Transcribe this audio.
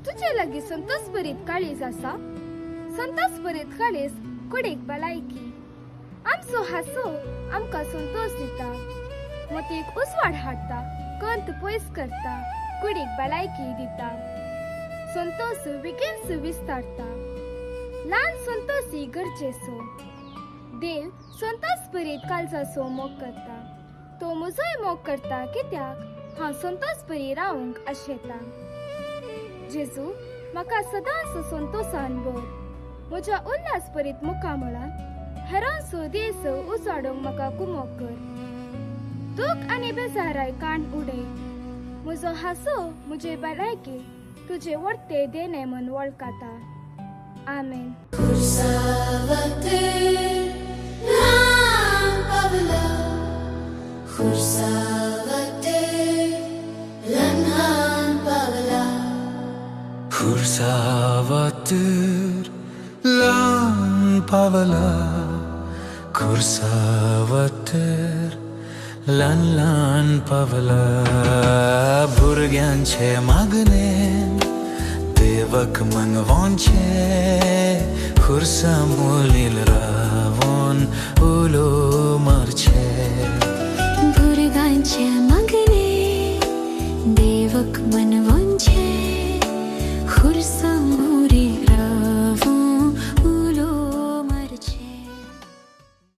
तुजे लागीं संतोष भरीत काळीज आसा? संतोष भरीत काळीज कुडीक भलायकी. आमचो हांसो आमकां संतोष दिता, मतीक उजवाड हाडटा, कंत पयस करता, कुडीक भलायकी दिता. संतोष बेगीन विस्तारता. ल्हान संतोषी गरजेचो. देव संतोष भरीत काळजाचो मोग करता. तो म्हजोय मोग करता, कित्याक हांव संतोष बरी रावंक आशेता. जेजू, म्हाका सदांच संतोषान भर. म्हज्या उल्हास भरीत मुखामळान हेरांचो दीस उजवाडूंक म्हाका कुमोक कर. दूख आनी बेजाराय काण उडय. म्हजो हांसो म्हजे भलायकी तुजे वडते देणे म्हूण वळखता. आमेन. खुर्सावातेर ल्हान पावला, खुर्सावातेर ल्हान पावला. खुर्सावातेर ल्हान पावला, खुर्सावातेर ल्हान ल्हान पावला. भुरग्यांचे मागणे देवक मनवोंचे, खुर्सा मुलील.